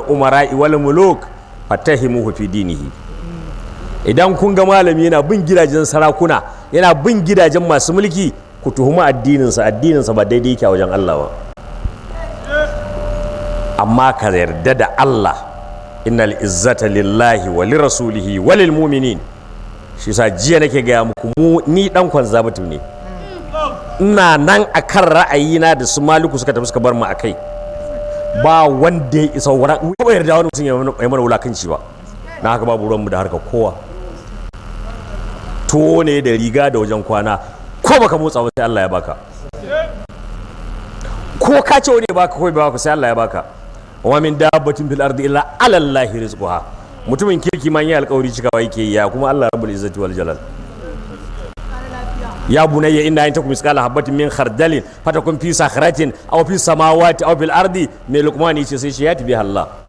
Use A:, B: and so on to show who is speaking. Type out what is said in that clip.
A: Umara'i wal muluk fatahimuhu fi dinihi. Idan kun ga malami yana bin gidajen sarakuna, yana bin gidajen masu mulki, ku tuhumi addininsa. Addininsa ba daidai yake a wajen Allah ba. Amma ka yarda da Allah, innal izzata lillahi wa lirasulihi wa lil mu'minin. Shi sa jiya nake gaya muku, mu ni dan conservative ne, ina nan akan ra'ayina da su Maliku suka tafi suka bar mu akai. Ba wanda ya isa wani ba yarda wani mutum ya mana wulakanci ba. Na haka babu ruwanmu da harkar kowa. Tuwo ne da riga da wajen kwana, ko baka motsa ba sai Allah ya baka. Ko ka ce wani ya baka ko bai baka, sai Allah ya baka. Wa min dabbatin fil ardi illa ala Allahi rizquha. Mutumin kirki man yi alƙawari cikawa yake yi, ya kuma Allah rabbul izzati wal jalal. Ya bunayya inna in takum misqala habatin min khardalin fatakun fi sakhratin aw fi samawati aw fil ardi. Mai Luqman yace sai shi ya tabi Allah.